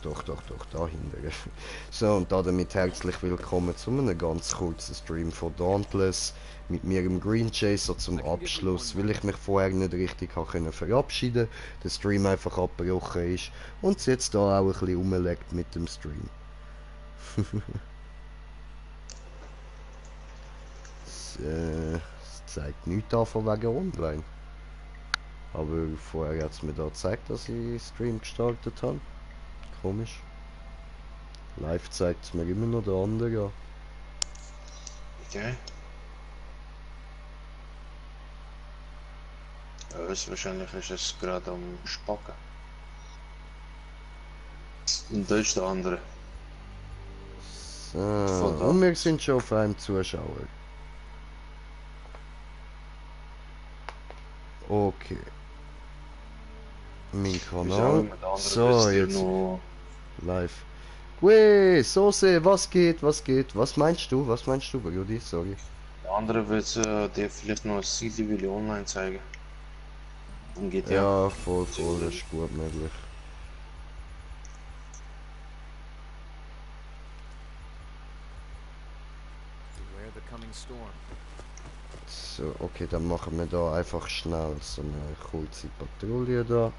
Doch, dahinter. So, und damit herzlich willkommen zu einem ganz kurzen Stream von Dauntless mit mir im Green Chaser zum Abschluss, weil ich mich vorher nicht richtig können verabschieden, der Stream einfach abgebrochen ist und es jetzt da auch ein bisschen rumlegt mit dem Stream. Es zeigt nichts an von wegen online. Aber vorher hat es mir da gezeigt, dass ich Stream gestartet habe. Komisch. Live zeigt es mir immer noch der andere an. Okay. Ja, höchstwahrscheinlich ist es gerade am Spacken. Und da ist der andere. So, Von und da. wir sind schon auf einem Zuschauer. Okay. Mein Wieso auch Kanal. immer der andere So, müsste jetzt noch. live. Weh, Soße, was geht, was geht? Was meinst du, Brudi? Sorry. Der andere wird dir vielleicht noch ein Silly Willy online zeigen. Dann geht ja. Ja, voll, das ist gut möglich. So, okay, dann machen wir da einfach schnell so eine kurze Patrouille da.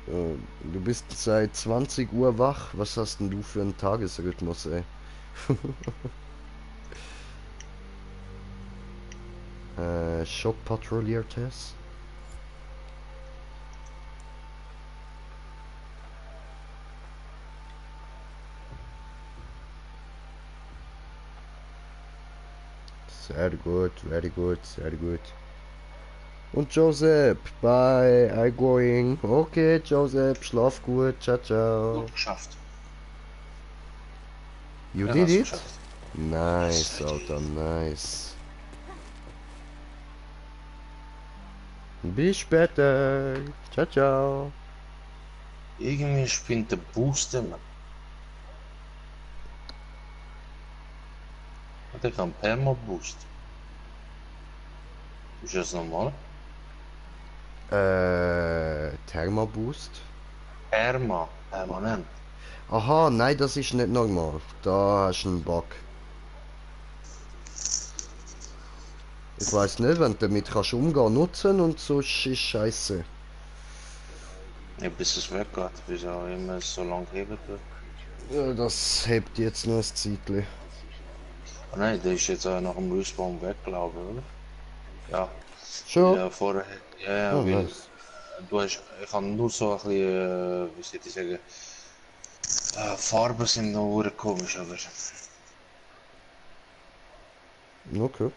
Du bist seit 20 Uhr wach. Was hast denn du für einen Tagesrhythmus, ey? Shop Patrouilliertest. Sehr gut, very good, sehr gut. Und Joseph, bye, I going. Okay, Joseph, schlaf gut, ciao, ciao. Gut geschafft. You Er did hat's it? geschafft. Nice, Yes, I Alter, did. nice. Bis später. Ciao, ciao. Irgendwie spinnt der Booster, man. Hat er einen Perma-Boost? Ist das normal? Thermoboost. Perma, permanent. Aha, nein, das ist nicht normal. Da hast du einen Bug. Ich weiß nicht, wenn du damit kannst umgehen, nutzen und sonst ist scheiße. Ja, bis es weggeht, wieso auch immer es so lange heben tut. Ja, das hebt jetzt noch ein Zeitchen. Ah nein, der ist jetzt auch nach dem Respawn weg, glaube ich, oder? Ja, weil Schon? vorher, ja, Oh, weil nice. du hast, ich habe nur so ein bisschen, wie soll ich sagen, Farben sind noch sehr komisch, aber Okay.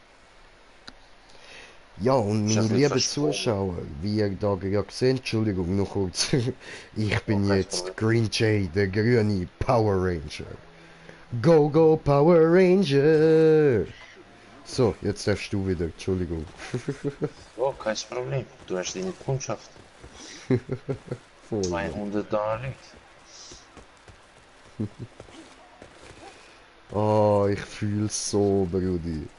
Ja, und ist ein meine bisschen lieben verschwommen. Zuschauer, wie ihr da gerade seht, Entschuldigung, noch kurz. Ich Oh, bin kein jetzt Problem. Green Jay, der grüne Power Ranger. Go, go, Power Ranger! So, jetzt darfst du wieder, Entschuldigung. Oh, kein Problem. Du hast deine Kundschaft. Voll, Mann. 200 da liegt. Oh, ich fühl's so, Brudi.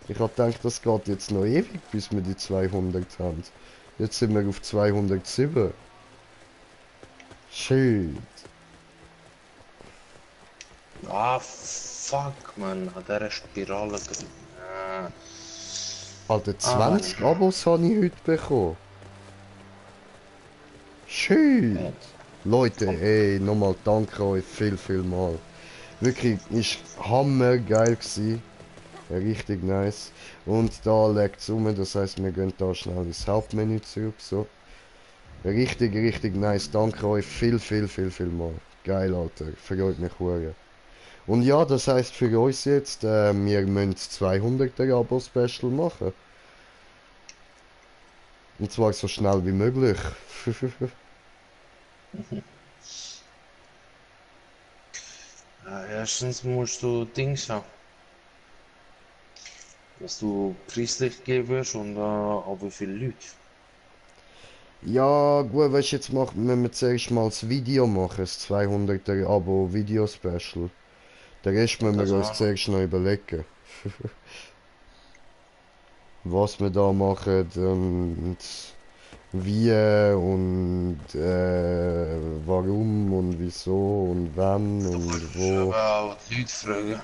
Ich hab gedacht, das geht jetzt noch ewig, bis wir die 200 haben. Jetzt sind wir auf 207. Shit. Ah, fuck, man, an dieser Spirale drin. Alter, Ah, 20 Abos habe ich heute bekommen. Shit. Leute, ey, nochmal danke euch viel mal. Wirklich, ist hammergeil gewesen. Richtig nice. Und da legt's um, das heißt, wir gehen da schnell ins Hauptmenü zurück, so. Richtig nice. Danke euch viel mal. Geil, Alter. Freut mich hure. Und ja, das heißt für uns jetzt, wir müssen 200er Abo-Special machen. Und zwar so schnell wie möglich. erstens musst du Dings haben. Dass du preislich geben wirst und auf wie viele Leute. Ja, gut, weißt du, jetzt müssen wir zuerst mal das Video machen, das 200er Abo-Video-Special. Den Rest Ja, müssen das wir uns auch noch. zuerst noch überlegen. was wir da machen und wie und warum und wieso und wann Du und kannst wo. aber auch die Leute fragen.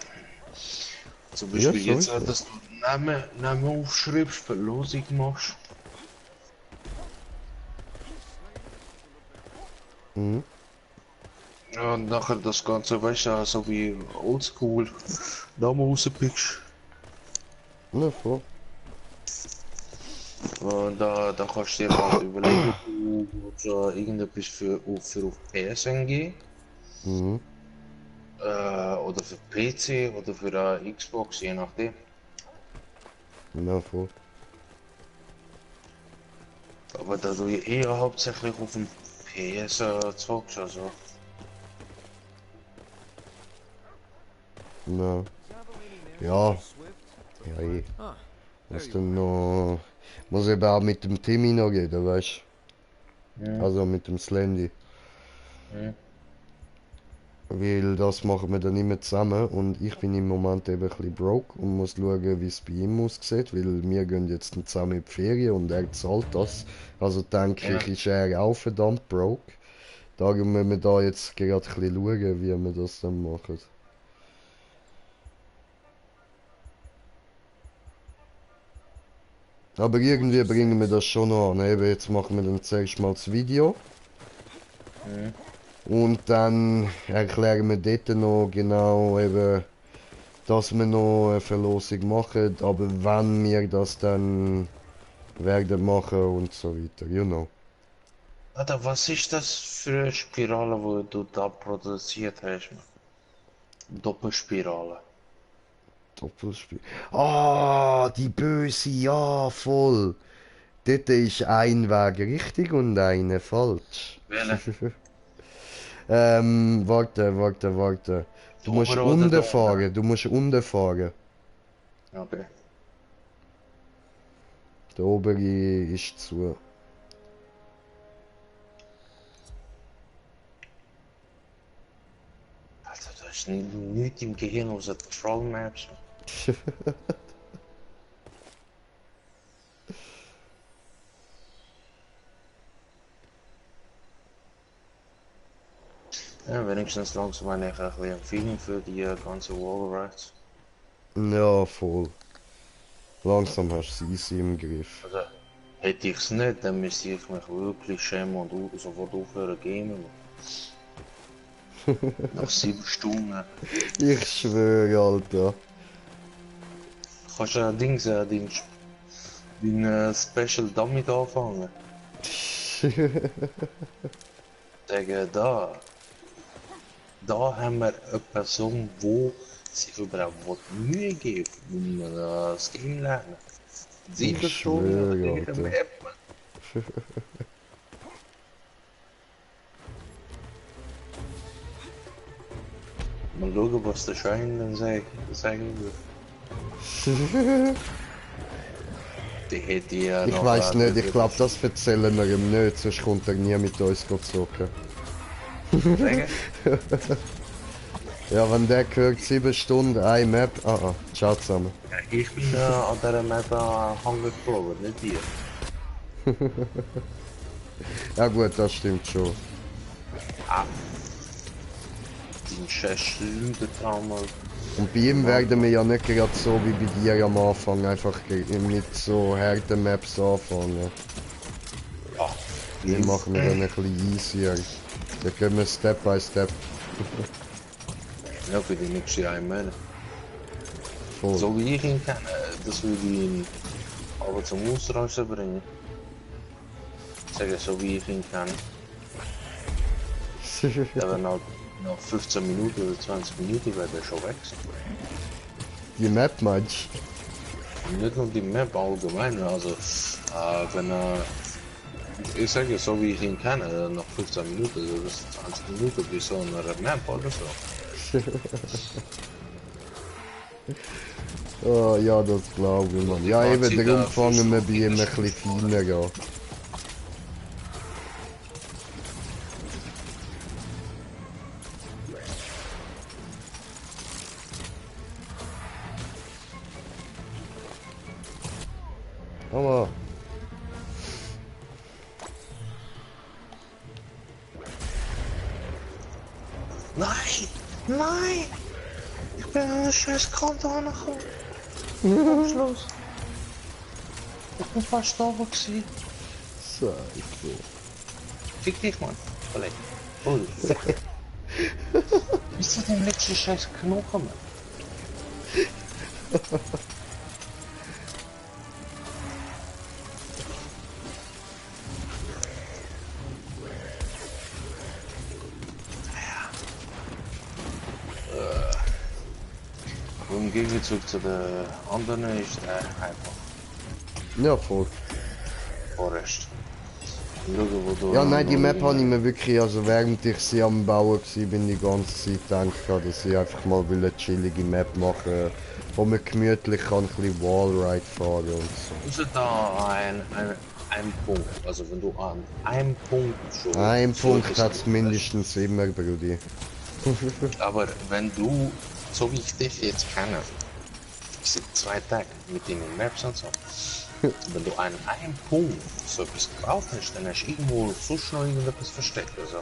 Zum Ja, Beispiel jetzt, sowieso. dass du Namen aufschreibst, Verlosung machst. Mhm. Ja, und nachher das Ganze, weißt du, so wie oldschool Namen rauspickst. Ja, voll. Und da kannst du dir halt überlegen, du willst irgendetwas für auf PSN gehen, Mhm. oder für PC oder für Xbox, je nachdem. Ja, voll. Aber da du eher hauptsächlich auf dem PS zockst, also. Ja. Java lady Ja, manages to Swift to ja, flirt. eh. Huh. There Muss you dann are. noch. Muss eben auch mit dem Timmy noch reden, weißt du? Hm, Also mit dem Slendy. hm. Weil das machen wir dann immer zusammen und ich bin im Moment eben ein bisschen broke und muss schauen, wie es bei ihm aussieht, weil wir gehen jetzt dann zusammen in die Ferien und er zahlt das. Also denke Ja. ich, ist er auch verdammt broke. Darum müssen wir da jetzt gerade ein bisschen schauen, wie wir das dann machen. Aber irgendwie bringen wir das schon an. Eben, jetzt machen wir dann zuerst mal das Video Hm. und dann erklären wir dort noch genau eben, dass wir noch eine Verlosung machen, aber wann wir das dann werden machen und so weiter, you know. Alter, was ist das für eine Spirale, wo du da produziert hast, man? Doppelspirale. Doppelspiel. Ah, die Böse, ja, voll. Dort ist ein Weg richtig und eine falsch. Wähle. Warte. Du Der musst obere oder unten der untere? fahren, du musst unten fahren. Okay. Der obere ist zu. Alter, da ist nichts im Gehirn außer Troll Maps. Ja, wenigstens langsam eine ein bisschen Feeling für die ganze Wall Rides. Ja, voll. Langsam hast du es easy im Griff. Also, hätte ich es nicht, dann müsste ich mich wirklich schämen und sofort aufhören gamen. Nach 7 Stunden. Ich schwöre, Alter. Kannst du den Special damit anfangen? Sagen, da haben wir eine Person, die sich überhaupt Mühe gibt, um das Game lernen. Ich 7 Stunden an der schwöre, gleichen Alter. Map. Mal schauen, was der Schein dann sagen wird. Die hätte ja Ich noch weiß nicht, ich glaube, das das erzählen wir ihm nicht, sonst kommt er nie mit uns zocken. sagen. Ja, wenn der gehört 7 Stunden, eine Map. Ciao zusammen. Ja, ich bin an dieser Map hängen geblieben, nicht ihr. Ja gut, das stimmt schon. Ah, die scheiß Schleudertrauma. Und bei ihm werden wir ja nicht gerade so wie bei dir am Anfang einfach mit so harten Maps anfangen. Ja, Die machen wir dann ein bisschen easier. Da können wir Step by Step. ja, für die nächste einmal. Voll. So wie ich ihn kenne, das würde ich ihn aber zum Ausrasten bringen. Sagen, so wie ich ihn kenne. Der wird nach 15 Minuten oder 20 Minuten wird er schon weg sein. Die Map meinst Nicht nur die Map allgemein, also wenn er, ich sage so wie ich ihn kenne, nach 15 Minuten oder 20 Minuten bis so einer Map oder so. du? Oh, ja, das glaube ich, man. Ja, eben, darum fangen wir bei ihm ein bisschen feiner an. Nein! Nein! Ich bin an der scheiß Kante angekommen. Am Schluss. Ich bin fast da gewesen. Scheiße. Fick dich, Mann. Kollege. Oh, fick. Ist das den letzten scheiß Knochen, Mann? Im Gegenzug zu den anderen ist er einfach Ja, voll. Forest. Schauen, wo du Ja, nein, die Map habe ich mir wirklich, also während ich sie am Bauen war, bin die ganze Zeit gedacht, dass ich einfach mal eine chillige Map machen, wo man gemütlich kann, ein bisschen Wallride fahren und so. Ist da ein Punkt, also wenn du an einem Punkt schon... Ein Punkt hat es mindestens immer, Brudi. Aber wenn du, so wie ich dich jetzt kenne, seit 2 Tagen mit den Maps und so, wenn du an einem Punkt so etwas gebraucht hast, dann hast du irgendwo so schnell irgendetwas versteckt. Also.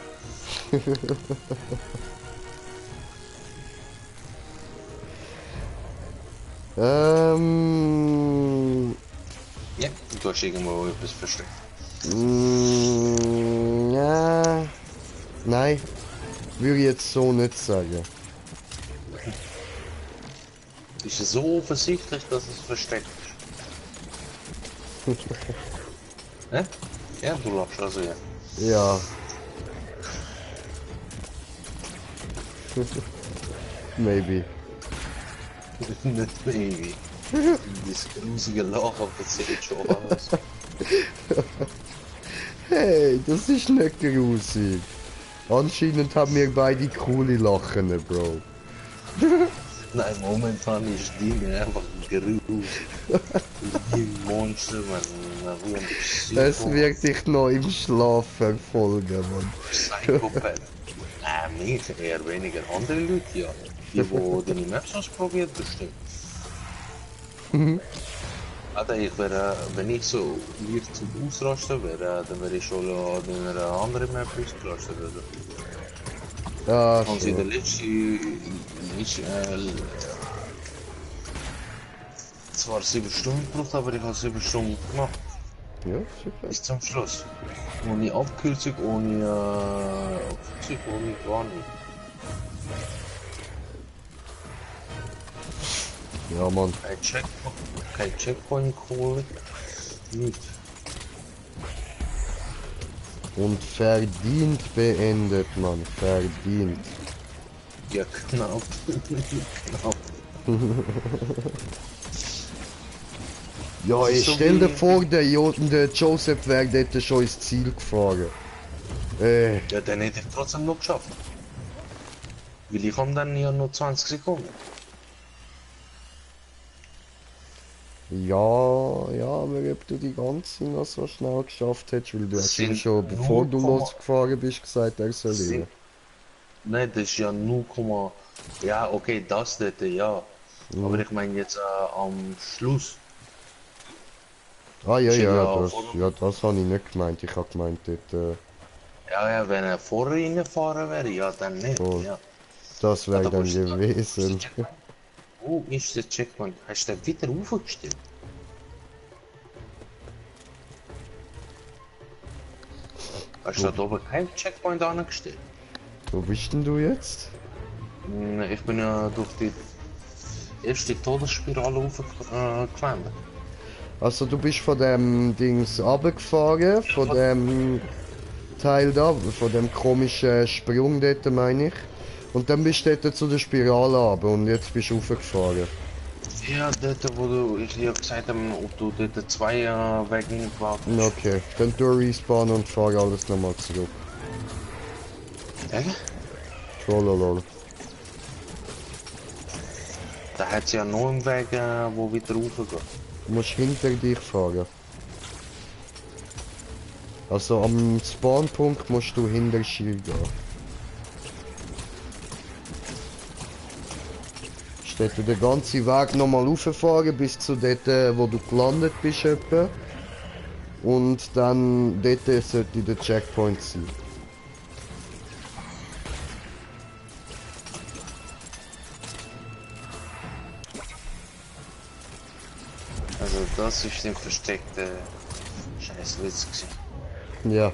Ja, du hast irgendwo etwas versteckt. Ja. Nein, würde ich jetzt so nicht sagen. Ist es so offensichtlich, dass es versteckt ist? Hä? Ja, du lachst also ja. Ja. Maybe. Nicht baby. Das grusige Lachen passiert schon alles. Hey, das ist nicht grusig. Anscheinend haben wir beide coole Lachen, Bro. Nein, momentan ist die einfach grusig. Wie ein Monster, man, wie ein Psycho. Es wird dich noch im Schlaf verfolgen, Mann. Psychopath. Mich eher weniger. Andere Leute, ja. Die, wo deine Maps ausprobiert, bestimmt. Alter, ich wäre, wenn ich so leicht zum Ausrasten wäre, dann wäre ich schon in einer anderen Map ausgerastet. Ah, Und sie der schon. letzte, nicht, zwar 7 Stunden gebraucht, aber ich habe 7 Stunden gemacht. Ja, super. Bis zum Schluss. Ohne Abkürzung, ohne Abkürzung, ohne gar nicht. Ja, Mann. Kein Checkpoint geholt. Nicht. Und verdient beendet, Mann. Verdient. Ja, knapp. Knapp. Ja, Das ist ich so stell dir wie- vor, der Joseph wäre dort schon ins Ziel gefahren. Ja, dann hätte ich trotzdem noch geschafft. Weil ich habe dann ja nur 20 Sekunden. Ja, aber ob du die ganze noch so schnell geschafft hättest, weil du Das hast ihm sind schon, bevor du 0,- losgefahren bist, gesagt, er soll Sind, leben. nein, das ist ja 0, ja, okay, das dort, ja. Aber ich meine jetzt am Schluss. Ah, ja, Ist er ja, ja das, vor- ja, das habe ich nicht gemeint. Ich habe gemeint, dort, Ja, wenn er vorher reingefahren wäre, ja, dann nicht. Voll. Ja. das wäre Aber dann ist da- gewesen. Wo ist der Checkpoint? Hast du den wieder aufgestellt? Hast du da oben keinen Checkpoint angestellt? Wo bist denn du jetzt? Ich bin ja durch die erste Todesspirale hochgelandet. Also du bist von dem Dings runtergefahren, von dem Teil da, von dem komischen Sprung dort, meine ich. Und dann bist du dort zu der Spirale runter und jetzt bist du raufgefahren. Ja, dort, wo ich dir gesagt habe, ob du dort 2 Wege nicht wartest. Okay, dann du respawnen und fahr alles nochmal zurück. Echt? Trollolol. Da hat es ja noch einen Weg, wo wieder raufgeht. Du musst hinter dich fahren. Also am Spawnpunkt musst du hinter Schiel gehen. Steht du den ganzen Weg nochmal rauffahren bis zu dort, wo du gelandet bist etwa. Und dann dort sollte der Checkpoint sein. das ist ein versteckter Scheißwitz gewesen. Ja.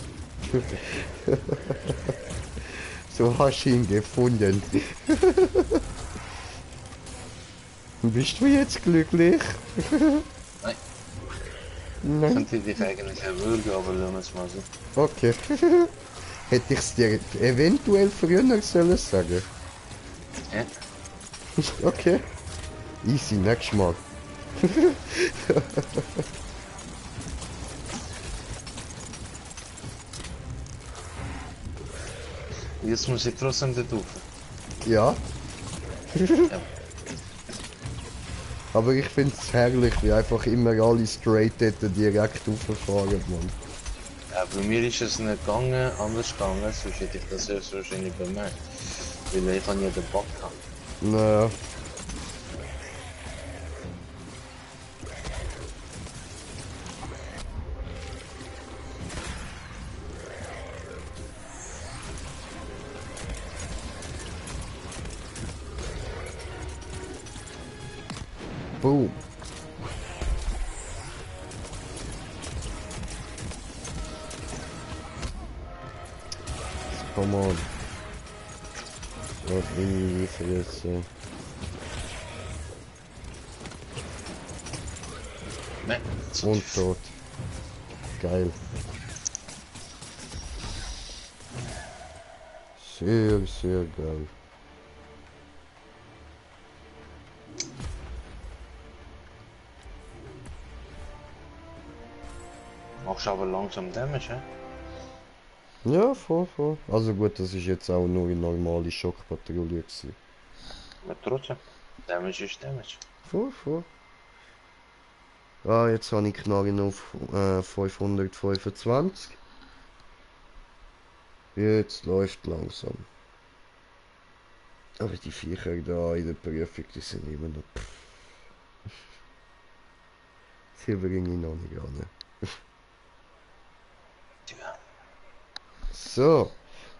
So hast du ihn gefunden. Bist du jetzt glücklich? Nein, Nein. könnte ich dich eigentlich erwürgen, aber lassen wir es mal so. Okay. Hätte ich es dir eventuell früher sollen sagen. Ja. Okay. Easy, nächstes Mal. Jetzt muss ich trotzdem dort rauf. Ja. Ja. Aber ich finde es herrlich, wie einfach immer alle straight dort direkt rauffahren, Mann. Ja, bei mir ist es nicht gegangen, anders gegangen, sonst hätte ich das höchstwahrscheinlich bemerkt. Weil ich habe ja den Bug gehabt. Naja. Boom. Come on. Was in die Fresse. Nein, so Und tot. Geil. Sehr, sehr geil. machst du aber langsam Damage, hä? Ja, voll. Also gut, das ist jetzt auch nur eine normale Schockpatrouille gewesen. Aber trotzdem, Damage ist Damage. Voll. Ah, jetzt habe ich Knarren auf 525. Jetzt läuft langsam. Aber die Viecher da in der Prüfung, die sind immer noch... Sie bringe ich noch nicht an. Ja. So,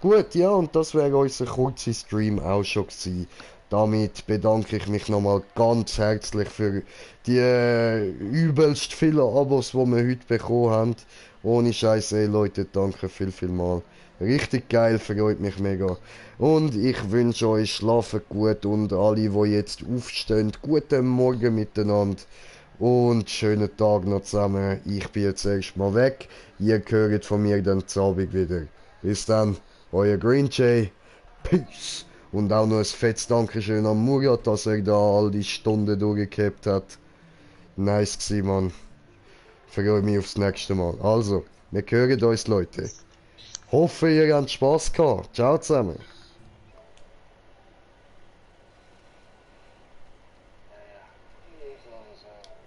gut, ja, und das wäre unser kurzer Stream auch schon gewesen. Damit bedanke ich mich nochmal ganz herzlich für die übelst vielen Abos, die wir heute bekommen haben. Ohne Scheiß, ey Leute, danke viel mal. Richtig geil, freut mich mega. Und ich wünsche euch schlafen gut und alle, die jetzt aufstehen, guten Morgen miteinander. Und schönen Tag noch zusammen. Ich bin jetzt erstmal weg. Ihr hört von mir dann zu Abend wieder. Bis dann, euer Green Jay. Peace. Und auch noch ein fettes Dankeschön an Murat, dass er da all die Stunden durchgehabt hat. Nice gewesen, Mann. Freue mich aufs nächste Mal. Also, wir hören uns, Leute. Hoffe, ihr habt Spaß gehabt. Ciao zusammen.